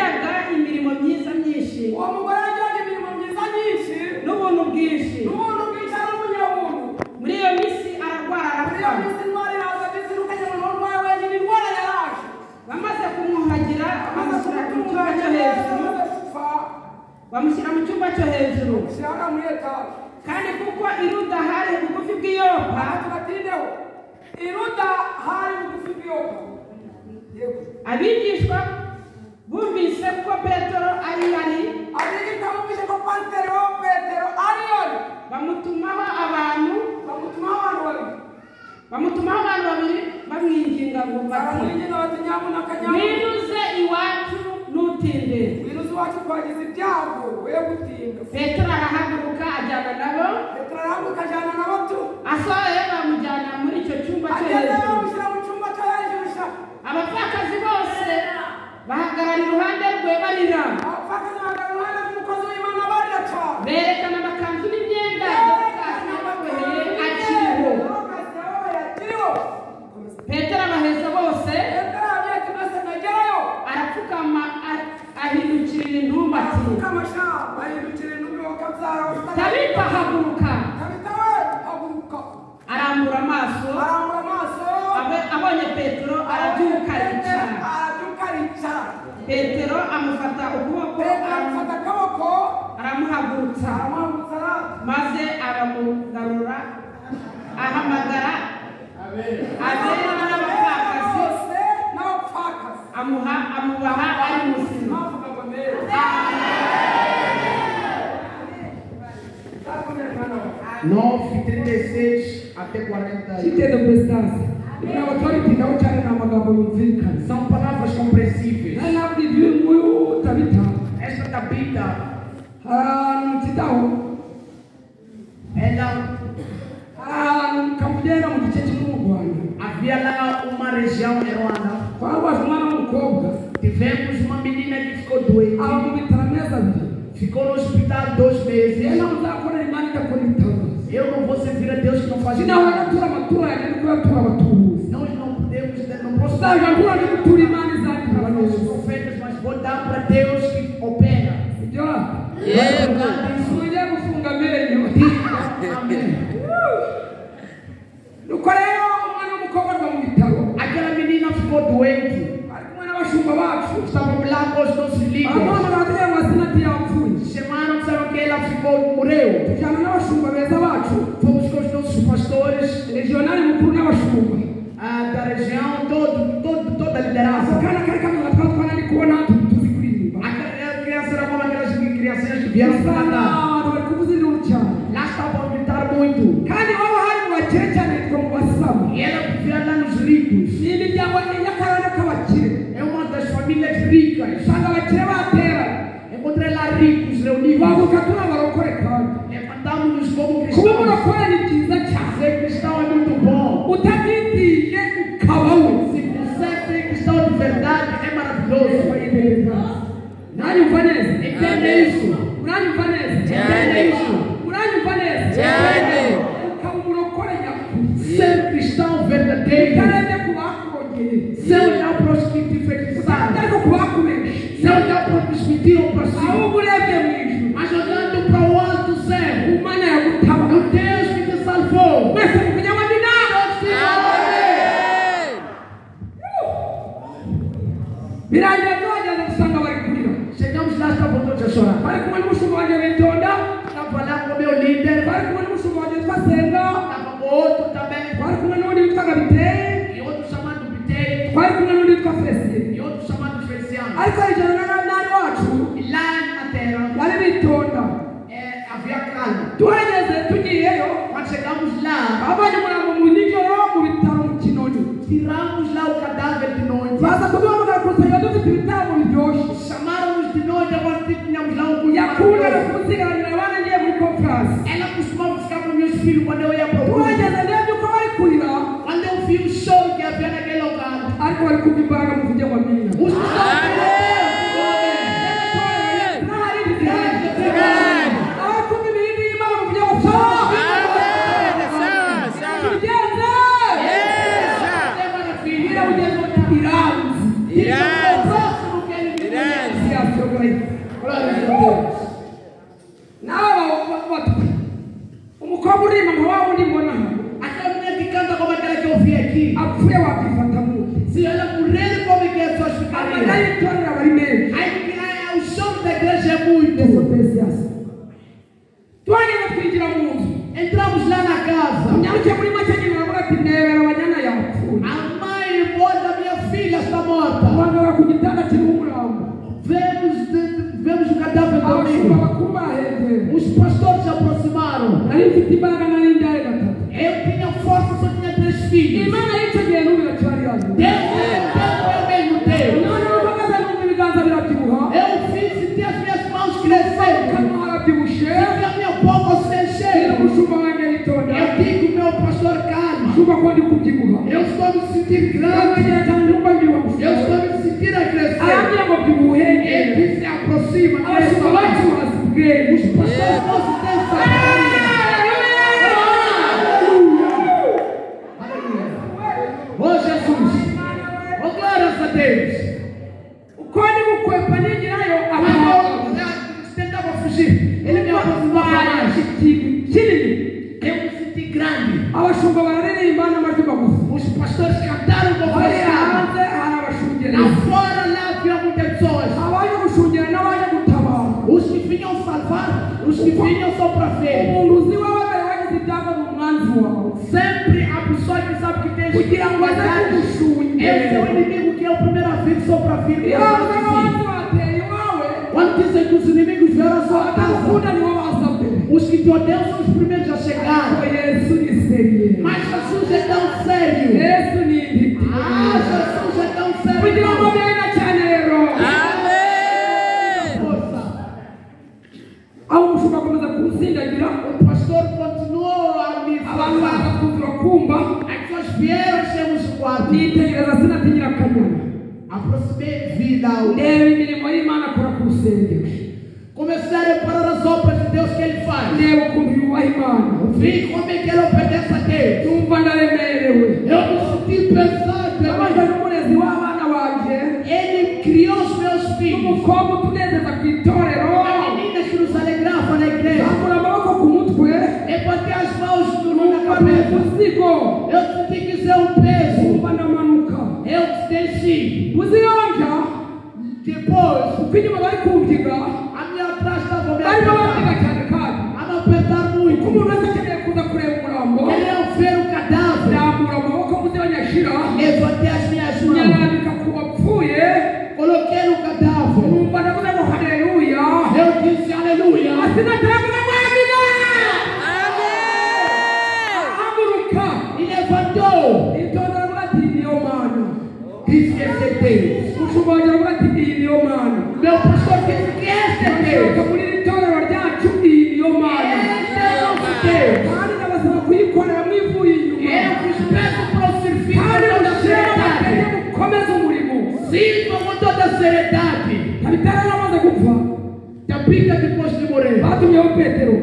Yagiraga imirimo myiza myinshi. Uwo mugore yagiraga imirimo myiza myinshi n'ubuntu bwinshi. N'ubuntu bwinshi, ari umunyabuntu. Muri iyo minsi ararwara, Muri iyo arapfa. minsi indwara iraza, ndetse n'ukajya mu ndwara wenyine, indwara yaraje. Bamaze kumwuhagira, Amaze bamushyira mu cyumba kumutunganya cyo neza, hejuru. amaze gupfa, Bamushyira mu cyumba cyo hejuru. Ushyira hariya muri etaje. Kandi kuko i Luda hari bugufi bw'i Yopa, Aha tubatindeho. I Luda hari bugufi bw'i Yopa, yego. Abigishwa bumvise ko Petero ari ari Abigishwa bumvise ko pasiteri wa Petero ari ari bamutumaho abantu. Bamutumaho abantu babiri. Bamutumaho abantu babiri, bamwinginga ngo bati: Baramwinginga bati: "Nyamuneka, nyamuneka, Ngwino uze iwacu, ntutinde." Ngwino uze iwacu, twagize ibyago, we gutinda." Petero arahaguruka, ajyana nabo. Petero arahaguruka, ajyana nabo tu. Asohoye, bamujyana muri icyo cyumba cyo Ageze, hejuru. bamushyira mu cyumba cyo hejuru sha. Abapfakazi bose bahagarara iruhande rwe barira. Abapfakazi bahagarara iruhande rw'umukozi w'Imana barira cyane. Berekana amakanzu n'imyenda Dorukasi yababoheye akiriho. Dorukasi yababoheye akiriho. Komeza. Petero abaheza bose, Petero arababwira ati: "Mwese mwegerayo." arapfukama, ahindukirira intumbi ati: Arapfukama sha, ahindukira intumbi wakabyara ufite. "Tabita, haguruka." "Tabita we, haguruka." Arambura amaso, Arambura amaso, abonye Petero, arabyuka, aricara. Arabyuka, aricara. Petero amufata ukuboko, Petero amufata akaboko, aramuhagurutsa. Aramuhagurutsa arata. Maze aramugarura, ahamagara abera n'abapfakazi, bose n'abapfakazi, amuha amubaha ari muzima. Bavuga ngo meza. Zakomeye, mwana wawe. 9:36 até 40. Kitendo prestance, ntabwo twabitindaho cyane, ni amagambo yumvikana. São palavras compreensíveis. Nari nabwiye uyu nguyu Tabita, Esta Tabita, hari ahantu mu Kidaho, ela hari ahantu kamugenda mu gice kimwe mu Rwanda, havia lá uma região em Ruanda. Twarwaje umwana w'umukobwa. Tivemos uma menina que ficou doente. Aba mu bitaro amezi 2. Ficou no hospital 2 meses. Rero ntabwo nzakorera Imana idakora ibitangaza. Eu não vou servir a Deus que não faz Sinahora nada. natura amaturo yanjye no kuyatura abatubuzi. Nós não podemos, não posso dar Uzajya mpura no gutura Imana izagikora para neza. os profetas, mas vou dar para Deus que opera. Sibyo? Yego. Ntujya gufunga amenyo. Amém. Nuko rero umwana w'umukobwa ava mu bitaro. Aquela menina ficou doente. Bari kumwe n'abashumba bacu. Estavam lá com os nossos líderes. Baramuhamagara, batubwira ngo Asinati yapfuye. Chamaram, disseram que ela ficou, morreu. Tujyana n'abashumba beza bacu, Fomos com os nossos pastores, régional mukuru n'abashumba. Da região, toda a Ako liderança. kana kari kameze nka twa twana ndi kubona tuzi kuririmba. Aquela criança era como aquelas criancinhas que vieram Usanga cantar. abantu bari kuvuza induru cyane. Lá estavam a gritar muito. Kandi waba hari mu bakire cyane, yitwa mu Basama. E ela vivia lá nos ricos. Ni imiryango y'akarere k'abakire. É uma das famílias ricas. Usanga abakire bateranye. Encontrei lá ricos reunidos. Bavuga turi abarokore kandi Levantamos-nos como kuba cristãos. umurokore ni byiza cyane. Ser cristão é muito bom. Utabyitiye ukaba we. Se você ser cristão de verdade, é maravilhoso. Nanyumva neza? Entende isso? Uranyumva neza? Cyane. Uranyumva neza? Cyane. Ukaba umurokore nyakuri, Ser cristão verdadeiro. utarebye ku bakurogeye, Sem olhar para os que te feitiçaram. utarebye ku bakubeshe, Sem olhar para os que mentiram para si. Ahubwo urebye mu ijuru, Mas olhando para o alto céu. Ku Mana yagutabara. No Deus que te salvou. Mwese muvuge ngo amina. Amen. Birangira tuhageze dusanga bari kurira. Chegamos lá, estavam todos a chorar. Bari kumwe n'umushumba wanjye Bitonda. Estava lá com o meu líder. Bari kumwe n'umushumba wanjye witwa Senga. Estava com outro também. Twari kumwe n'undi witwaga Biteye. E outro chamado Bitei. Twari kumwe n'undi witwa Felicien. E outro chamado Feliciano. Ariko hejuru n'ani wacu, E lá na terra bari Bitonda. Havia calma. Tuhageze, tugiyeyo, Quando chegamos lá, bavanye umurambo mu nijoro mu bitaro mu Kinoni. Tiramos lá o cadáver de noite. Baza kuduhamagara ku rusengero dufite ibitaramo biryoshye. Chamaram-nos de noite, agora tínhamos lá um culto Yakundaga maravilhoso. kunsigaranira abana ngiye muri conference. Ela costumava ficar com meus filhos quando eu ia para o culto. Tuhageze, ndebye uko bari kurira, Quando eu vi o choro que havia naquele local, ariko bari kumva imbaraga, muvuge ngo amina. Os que estavam N'ahari abari kumva imirindi y'Imana, muvuge ngo sawa. Amen. Sawa, sawa. Tubigenze. Neza. É maravilha. Bwira mugenzi wawe uti: "Iranzi." Iranzi. O próximo que ele me Iranzi. conhece. Glória a Deus. Nawe batwe umukobwa urima nka wa wundi mbona hano. Aquela menina que canta como aquela que eu vi aqui. Apfuye wakwifata mute. Se ela morrer, como é que as pessoas ficariam? Amarira y'itorero aba ari menshi. O choro da igreja é muito. Tuhageze twinjira mu nzu. Entramos lá na casa. Unyaruke muri make nyina aravuga ati ndebera abanyana yapfuye. A mãe da minha filha está morta. Guhagarara ku gitanda kiriho umurambo. Vemos o cadáver do amigo. Abashumba bakuru barahegera. Os pastores se aproximaram. Nari mfite imbaraga nari mbyaye gatatu. Eu tinha força, só tinha 3 filhos. Imana y'icyo gihe n'ubu iracyari yayo. Deus é o mesmo Deus. Noneho mpagaze numva ibiganza birabyibuha. Eu fiz senti as minhas mãos crescendo. Akanwa harabyibushe. Senti a minha boca se encher. Umushumba wanjye aritonda. Eu digo, meu pastor, calma. Umushumba ko ndi kubyibuha. Eu estou me sentindo grande. Arambwira cyane numva mbyibuha. Eu estou me sentindo a crescer. Arambwira ngo byibuhe. Ele disse, aproxima. Abashumba bacu bazi ubwenge. Os pastores não se têm sabedoria. Oh Jesus! Oh glórias a Deus! Uko ndi gukwepa nigirayo Quando eu tentava fugir, ele me aproximava mais. Ikintu kinini. Eu me senti grande. Abashumba bararirimba n'amajwi magufi. Os pastores cantaram com voz Hariya alta. hanze hari abashungerezi. Lá fora, lá havia muitas pessoas. Abaje gushungera n'abaje gutabara. Os que vinham salvar, os que vinham só para ver. Umuntu uzi iwawe mbere wagize ibyago ni umwanzi wawe. Sempre a pessoa que sabe que tem Kugira ngo aze kugushungera. Esse é o inimigo que é o primeiro a vir só para vir. Iyo bavuze ngo abanzi bateye iwawe, Quando dizem que os inimigos vieram à sua casa, abagukunda nibo baza mbere. os que te odeiam são os primeiros a chegar. Ariko Yesu ni sérieux. Mas Jesus é tão sério. Yesu ni intiti. Ah, Jesus é tão sério. Kugira ngo bene cyane rero. Amém. Força. Aho umushumba akomeza kunsindagira. O pastor continuou a me Abantu falar. baraza twuzura kumba. As pessoas vieram, chegamos no quarto. Nitegereza sinatinyira akanyana. Aproximei, vi lá o. Ndeba imirimo y'Imana akora ku rusengero. Comecei a reparar as obras de Deus que ele faz. Ndeba ukuntu yubaha Imana. Vi como é que ele obedece a Deus. Numva ndaremerewe. Eu me senti pesado. Nabanje n'umurezi w'abana banjye. Ele criou os meus filhos. N'umukobwa utunezeza ku itorero. A menina que nos alegrava na igreja. Rambura amaboko ku mutwe. Levantei as mãos na Numva ni cabeça. umuzigo. Eu senti que isso é um peso. Numva ndamanuka. Eu desci. Muziyonja. Depois, Uko inyuma bari kumbyiga. a minha atrás estava me Barimo apertar. bambyiga cyane kandi. A me apertar muito. Uko umuntu wese akeneye kuza kureba umurambo. Queriam ver o cadáver. Rambura amaboko muziyonja ashira. Levantei as minhas mãos. Nyarambika ku bapfuye. Coloquei no cadáver. Numva ndavuze ngo haleluya. Eu disse aleluia. Asinataravuga ngo amina. Amém. Haguruka. E levantou. Itonde aravuga ati iyi niyo mana. Disse que esse é Deus. Umushumba wanjye aravuga ati iyi niyo mana. Meu pastor disse que este é Ndashaka Deus. muri iri torero ryacu iyi niyo mana. Este é o nosso Deus. Kandi ndabasaba kuyikorera mwivuye inyuma. Eu vos peço para o servir com Kandi toda a mushyire seriedade. amateke mukomeze umurimo. Sirvam com toda a seriedade. Tabita yari amaze gupfa. Tabita depois de morrer. Batumyeho Petero.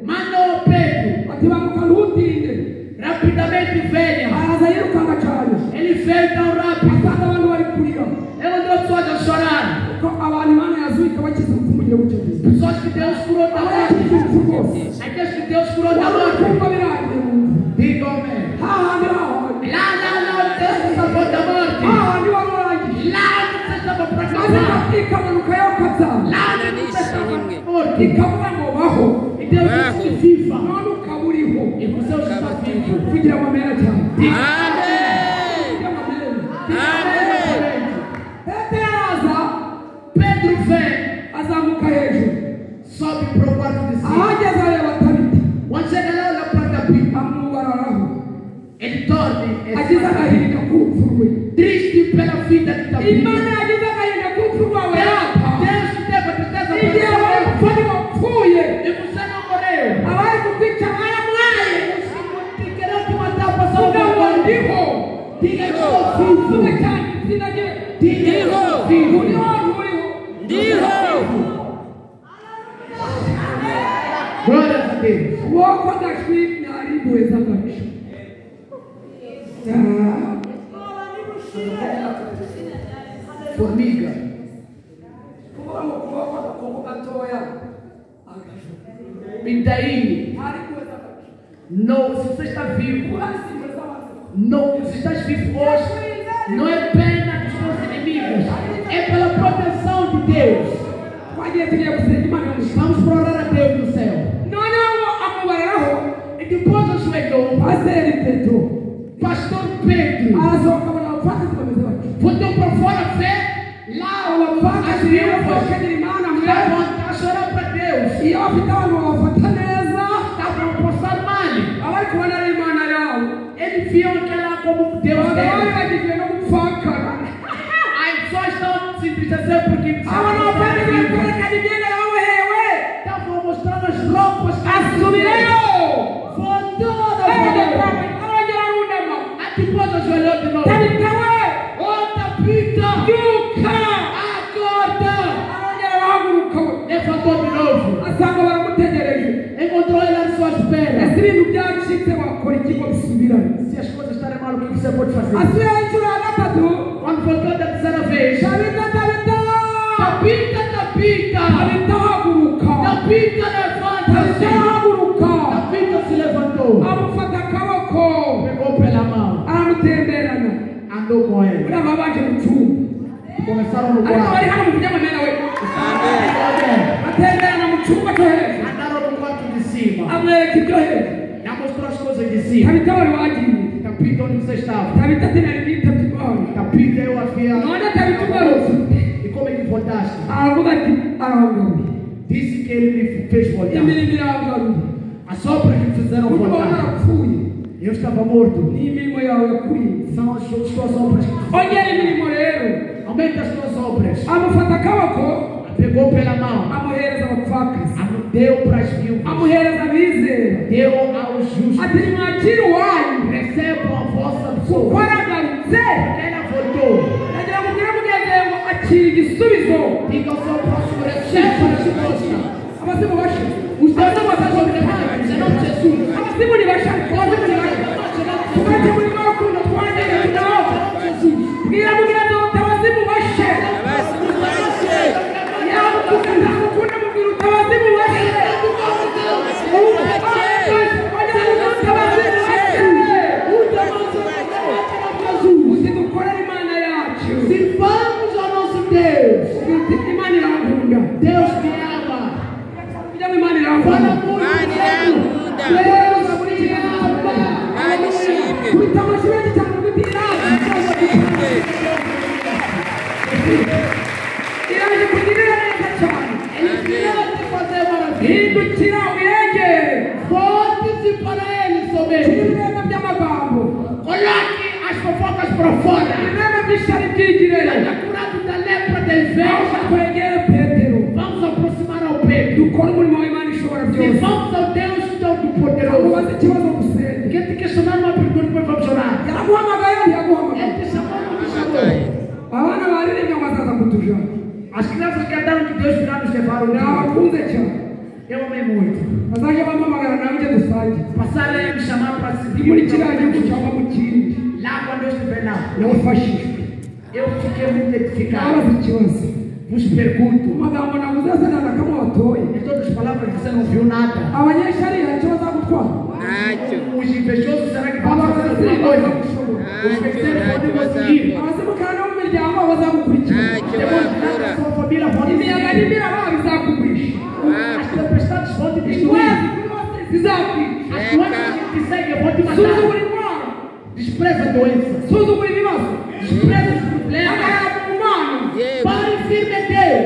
Mandou Pedro. Ati banguka ntutinde. Rapidamente venha. Araza yirukanka cyane. Ele veio tão rápido. Asanga abantu bari kurira. Ele entrou pessoas a chorar. Kuko abantu Imana yazuye ikabakiza urupfu mu gihe buke. Pessoas que Deus curou da Aba morte. yakijije urupfu rwose. Aqueles que Deus curou da Wari morte. kumva birangiye wumva. Diga amém. Hahandi hahandi. Lá, lá, lá, Deus te salvou da morte. Hahandi wari urangije. Lá onde você estava para Maze acabar. ikamanuka yo kabyara. Lá onde você estava morto. Ikavuga ngo baho. E Deus disse que viva. None ukaba uriho. E você está vivo. Kugira amamera cyane. Amém. Kugira amamera. Amém. Petero araza. Pedro vem, Azamuka hejuru. sobe para o quarto de cima. Ahageze areba Tabita. Quando chega lá, olha para Tabita. Amubararaho. Ele torna Agize agahinda k'urupfu rwe. triste pela vida de Tabita. Imana yagize agahinda k'urupfu rwawe yapfa. Deus te teve a tristeza Igihe pela wowe sua upfa ntiwapfuye. E você não morreu. Abari kukwica baramwaye. Os que queriam te matar passaram Vuga ngo vergonha. ndiho. Diga que estou vivo. Vuga cyane izina rye. Diga que estou vivo. Uriho nturiho. Ndiho. Glórias a Deus. Woko gashwi nari impuhwe z'agacu. Formiga. Kuvuga ngo kuboko gatoya. E daí, não, se você está vivo, não, se estás vivo hoje, não é pena dos teus inimigos, é pela proteção de Deus. Vamos orar a Deus no céu. E depois ajoelhou, Pastor Pedro, voltou para fora ver lá as viúvas estavam a chorar para Deus. Estavam a passar mal. Eles viam aquela como Deus deles. As pessoas estão se entristecendo porque estavam mostrando as roupas que voltou da depois ajoelhou de novo. Oh, Tabita, acorda! Levantou de novo. Encontrou ela à sua espera. Se as coisas estarem mal, o que você pode fazer? Quando voltou da terceira vez, Tabita, Tabita, Tabita, levanta-se. Tabita se levantou. Pegou pela mão. Andou com ele. Começaram no quarto. Andaram no quarto de cima. Já mostrou as coisas de cima. Tabita, onde você estava? Tabita, eu havia. E como é que voltaste? Disse que ele me fez voltar. As obras que me fizeram voltar. Eu estava morto. São as tuas obras. Aumenta as tuas obras. Pegou pela mão. Deu para as viúvas. Deu aos justos. Recebam a vossa pessoa. Porque ela voltou. Diga ao seu próximo: receba a resposta. Os deuses não vão em nome de Jesus. Se vamos ao nosso Deus, Deus te ama. Fala muito. Deus te ama. Ele quer te fazer maravilha. Volte-se para ele somente. Coloque as fofocas para fora. Seja curado da lepra da inveja. Vamos aproximar ao Pedro. Se vamos ao Deus Todo-Poderoso. Quem te questionar uma pergunta, depois vamos orar. Ele te chamou, não te chamou. As crianças cantaram que Deus virá nos levar. Eu amei muito. Passaram a me chamar para seguir. Lá quando eu estiver lá, eu fiquei muito edificado. Vos pergunto. Em todas as palavras você não viu nada. Os invejosos, será que vão fazer alguma coisa? Os feiticeiros podem conseguir. Demonstrar sua família pode seguir. As tempestades vão te destruir. As doenças que te seguem vão te matar. Despreza a doença. Despreza os problemas. Pare firme em Deus.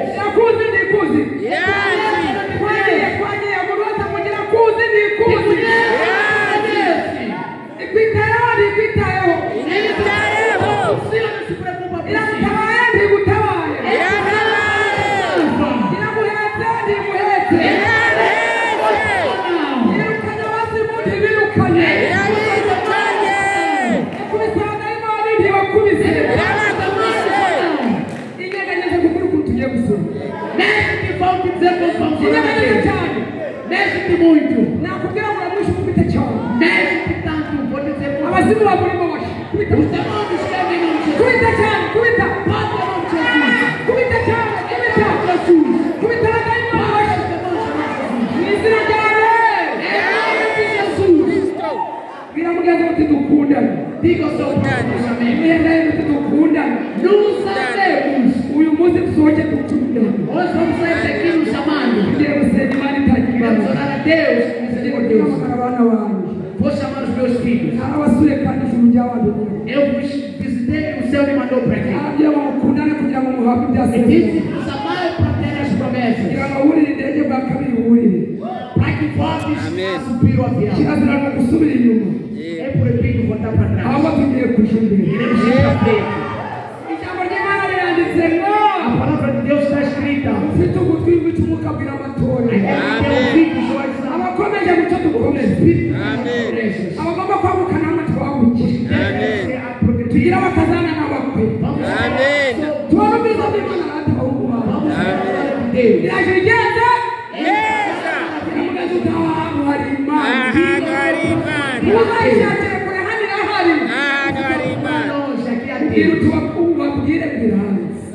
Ele se preocupa por si. Mexe-te, vão te dizer como vamos orar. Mexe-te muito. Mexe-te tanto. Vou dizer como. Os demônios querem em nome de Jesus. Bata em nome de Jesus. Bata em nome de Jesus. Diga o seu próximo amém. Nos amemos. Hoje vamos sair daqui nos amando. Vamos orar a Deus. Misericordioso. Vou chamar os meus filhos. Eu vos visitei e o céu me mandou para aqui. E disse: nos amai para ter as promessas. Para que voltes a subir o avião. É proibido voltar para trás. Iremos ir para frente. A palavra de Deus está escrita.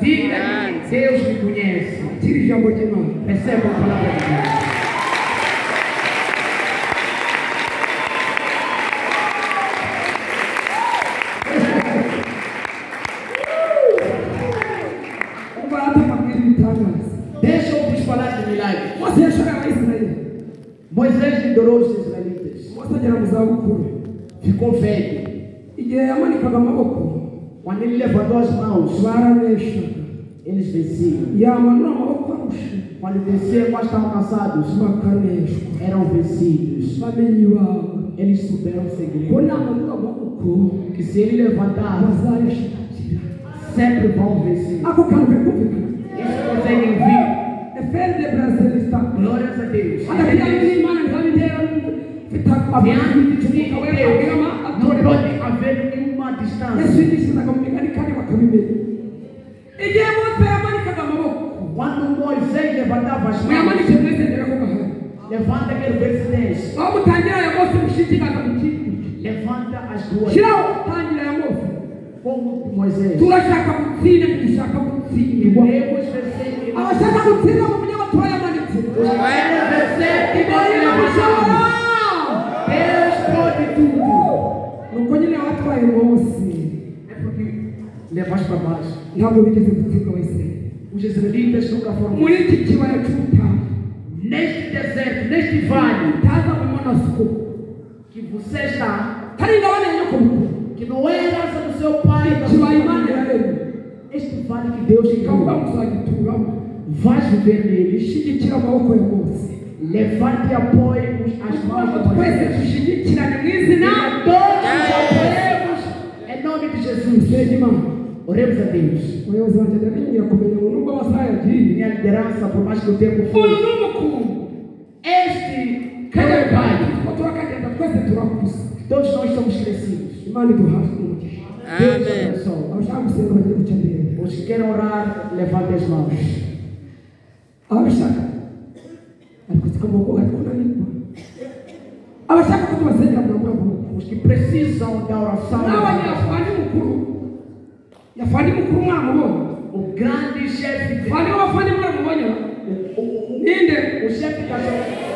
Diga que Deus me conhece. Receba a palavra de Deus. Deixa eu vos falar de milagres. Moisés liderou os israelitas. Ficou velho. Quando ele levantou as mãos, eles venciam. Quando desciam, quase estavam cansados, eram vencidos. Eles souberam o segredo: que se ele levantar, sempre vão vencer. Eles conseguem vir. Glórias a Deus. Diante de Deus não pode haver nenhuma distância. Quando Moisés levantava as mãos, levanta aquele verso 10. Levanta as duas. Como Moisés. Queremos vencer. Deus pode tudo. É porque levaste para baixo. Os israelitas nunca foram neste deserto, neste vale que você está, que não é herança do seu pai, este vale que Deus te criou, vais viver nele. Levante e apoie as mãos de Moisés. Todos nos apoiemos em nome de Jesus. Oremos a Deus. Minha liderança, por mais que o tempo foi, este é o Pai. Todos nós somos crescidos. Deus abençoe. Os que querem orar, levantem as mãos. Os que precisam da oração. O grande chefe de... O chefe das orações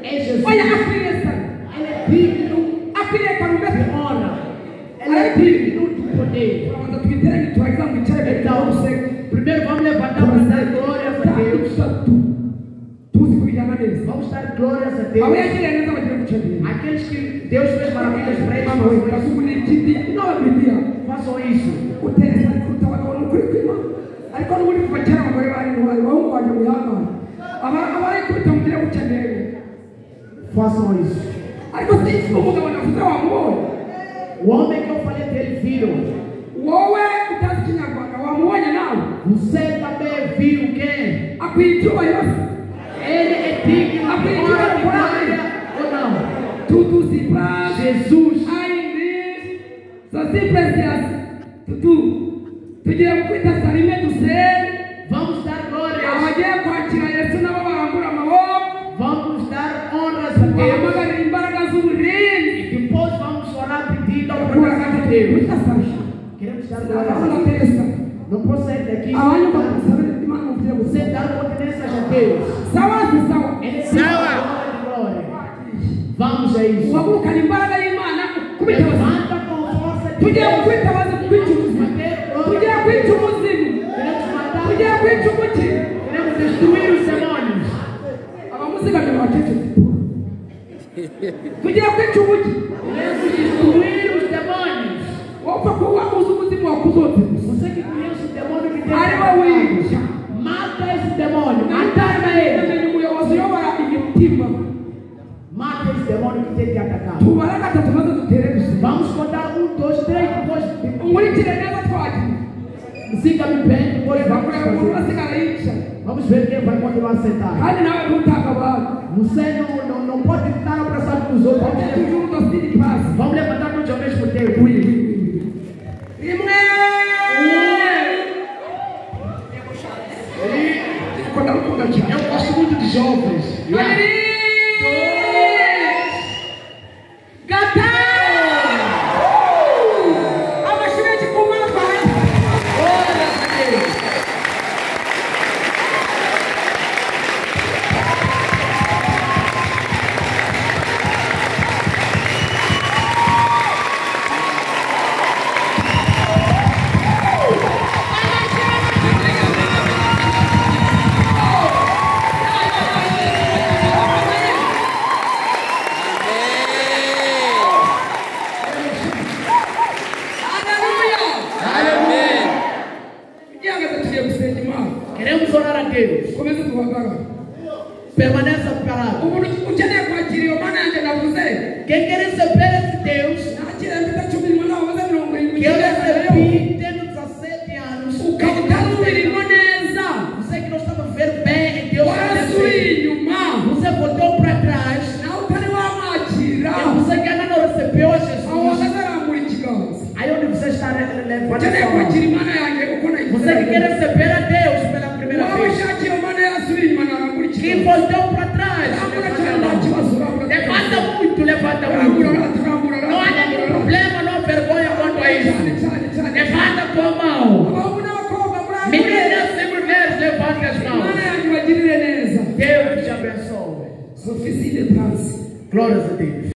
é Jesus. Ele é digno de honra. Ele é digno de poder. Então, primeiro vamos levantar para dar glórias a Deus. Vamos dar glórias a Deus. Aqueles que Deus fez maravilhas para eles, façam isso. Façam isso. O homem que eu falei dele viram. Você também viu quem? Ele é digno de honra e glória ou não? Jesus. Vamos dar glórias. Vamos dar honras a Deus. E depois vamos orar pedindo a proteção de Deus. Queremos dar glórias a Deus. Não posso sair daqui sem dar continência a Deus. Ele é digno de glória. Uhagurukane imbaraga y'Imana ukubite abazimu. Levanta com força de Tugiye Deus. gukubita abazimu, kwica ubuzima. Tugiye kwica umuzimu. Queremos matar. Tugiye kwica umukino. Queremos destruir os demônios. Abamuzigamye bacecetse. Tugiye kwica umugi. Queremos destruir os demônios. Wapfa kuba uzi umuzimu wakuzotse gusa. Você que conhece o demônio que tem Ari wowe wica. mata esse demônio. Mata ele. Namenye umuyobozi uyobora imitima. Mata esse demônio que tem te atacado. Tubara gatatu maze dutere gusa. Vamos contar 1, 2, 3, depois. Unkurikire neza twagiye. Siga-me bem, depois vamos Bakureba umuntu fazer. asigara yicaye. Vamos ver quem vai continuar sentado. Kandi nawe ntutanga abantu. Você não pode estar abraçado com os outros. Toujours dans cette passe. Vamos levantar todos ao mesmo tempo. Rimwe. Ndakunda cyane. Eu gosto muito de jovens. Babiri. Gatanu. Amashyi menshi ku Mana twahaye. Glória a Deus. Haleluya. Amen. Igihagaze tugiye gusenga Imana. Queremos orar a Deus. Komeze duhagarare. Permaneça parado. Umuntu ukeneye kwakira iyo Mana yanjye navuze. Quem quer receber esse Deus, Nakira mfite 14 navuze 70. que eu recebi tendo 17 anos, Ukaba utarubirimo neza. você que não estava a ver bem em Deus, Warasubiye inyuma. você voltou para trás, Nawe utari wamwakira. e você que ainda não recebeu a Aho Jesus, uhagaze arambura ikiganza. aí onde você está levando Ukeneye a sua mão. kwakira Imana yanjye uko Você que quer nayigira. receber a Deus pela primeira Waba vez, ushaka iyo Mana yarasubiye inyuma narambura que ikiganza. voltou para trás, Rambura levanta cyane a nta mão. kibazo. Rambura. Levanta muito, levanta Rambura, muito. rambura, Não há nenhum rambura. problema, não há vergonha quanto a isso. Cyane cyane cyane. Levanta a tua mão. Abahungu n'abakobwa murambure. Meninas e mulheres, levante as Imana mãos. yanjye ibagirire neza. Deus te abençoe. Sofisine Pasi. Glórias a Deus.